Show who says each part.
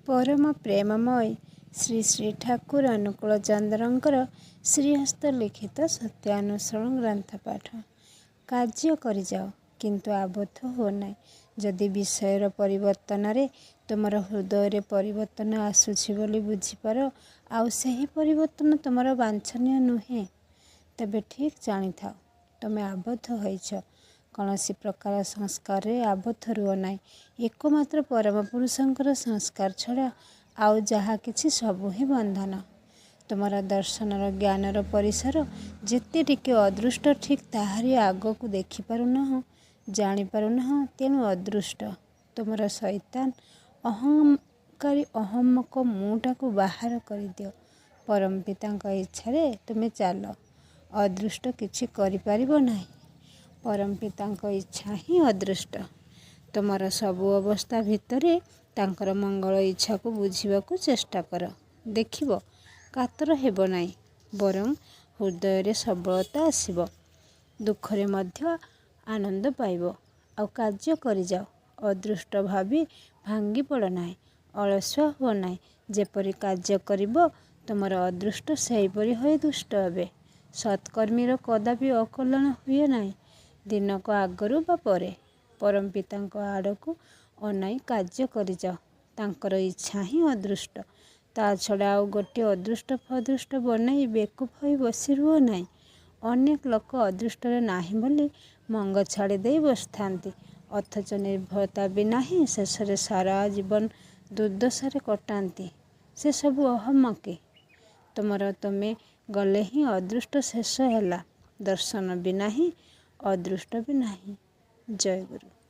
Speaker 1: ପରମ ପ୍ରେମମୟ ଶ୍ରୀ ଶ୍ରୀ ଠାକୁର ଅନୁକୂଳ ଚନ୍ଦ୍ରଙ୍କର ଶ୍ରୀହସ୍ତ ଲିଖିତ ସତ୍ୟାନୁସରଣ ଗ୍ରନ୍ଥ ପାଠ। କାର୍ଯ୍ୟ କରିଯାଅ, କିନ୍ତୁ ଆବଦ୍ଧ ହୁଅ ନାହିଁ। ଯଦି ବିଷୟର ପରିବର୍ତ୍ତନରେ ତୁମର ହୃଦୟରେ ପରିବର୍ତ୍ତନ ଆସୁଛି ବୋଲି ବୁଝିପାର, ଆଉ ସେହି ପରିବର୍ତ୍ତନ ତୁମର ବାଞ୍ଛନୀୟ ନୁହେଁ, ତେବେ ଠିକ୍ ଜାଣିଥାଅ ତୁମେ ଆବଦ୍ଧ ହୋଇଛ। କୌଣସି ପ୍ରକାର ସଂସ୍କାରରେ ଆବଦ୍ଧ ରୁହ ନାହିଁ। ଏକମାତ୍ର ପରମ ପୁରୁଷଙ୍କର ସଂସ୍କାର ଛଡ଼ା ଆଉ ଯାହା କିଛି ସବୁ ହିଁ ବନ୍ଧନ। ତୁମର ଦର୍ଶନର ଜ୍ଞାନର ପରିସର ଯେତେ ଟିକେ ଅଦୃଷ୍ଟ, ଠିକ୍ ତାହାରି ଆଗକୁ ଦେଖିପାରୁନାହଁ, ଜାଣିପାରୁନାହଁ, ତେଣୁ ଅଦୃଷ୍ଟ। ତୁମର ଶୈତାନ ଅହଙ୍କାରୀ ଅହମ୍ମକ ମୁଁଟାକୁ ବାହାର କରିଦିଅ। ପରମପିତାଙ୍କ ଇଚ୍ଛାରେ ତୁମେ ଚାଲ। ଅଦୃଷ୍ଟ କିଛି କରିପାରିବ ନାହିଁ। ପରମପିତାଙ୍କ ଇଚ୍ଛା ହିଁ ଅଦୃଷ୍ଟ। ତୁମର ସବୁ ଅବସ୍ଥା ଭିତରେ ତାଙ୍କର ମଙ୍ଗଳ ଇଚ୍ଛାକୁ ବୁଝିବାକୁ ଚେଷ୍ଟା କର। ଦେଖିବ, କାତର ହେବ ନାହିଁ, ବରଂ ହୃଦୟରେ ସବଳତା ଆସିବ। ଦୁଃଖରେ ମଧ୍ୟ ଆନନ୍ଦ ପାଇବ। ଆଉ କାର୍ଯ୍ୟ କରିଯାଅ। ଅଦୃଷ୍ଟ ଭାବି ଭାଙ୍ଗିପଡ଼ ନାହିଁ, ଅଳସୁଆ ହୁଅ ନାହିଁ। ଯେପରି କାର୍ଯ୍ୟ କରିବ, ତୁମର ଅଦୃଷ୍ଟ ସେହିପରି ହୋଇ ଦୁଷ୍ଟ ହେବେ। ସତ୍କର୍ମୀର କଦାପି ଅକଲ୍ୟାଣ ହୁଏ ନାହିଁ, ଦିନକ ଆଗରୁ ବା ପରେ। ପରମପିତାଙ୍କ ଆଡ଼କୁ ଅନାଇ କାର୍ଯ୍ୟ କରିଯାଅ। ତାଙ୍କର ଇଚ୍ଛା ହିଁ ଅଦୃଷ୍ଟ। ତା ଛଡ଼ା ଆଉ ଗୋଟିଏ ଅଦୃଷ୍ଟ ଫଦୃଷ୍ଟ ବନାଇ ବେକୁଫ ହୋଇ ବସି ରୁହ ନାହିଁ। ଅନେକ ଲୋକ ଅଦୃଷ୍ଟରେ ନାହିଁ ବୋଲି ମଙ୍ଗ ଛାଡ଼ି ଦେଇ ବସିଥାନ୍ତି, ଅଥଚ ନିର୍ଭରତା ବି ନାହିଁ। ଶେଷରେ ସାରା ଜୀବନ ଦୁର୍ଦ୍ଦଶାରେ କଟାନ୍ତି। ସେ ସବୁ ଅହମକୀ। ତୁମର ତୁମେ ଗଲେ ହିଁ ଅଦୃଷ୍ଟ ଶେଷ ହେଲା। ଦର୍ଶନ ବି ନାହିଁ, ଅଦୃଷ୍ଟ ବି ନାହିଁ। ଜୟଗୁରୁ।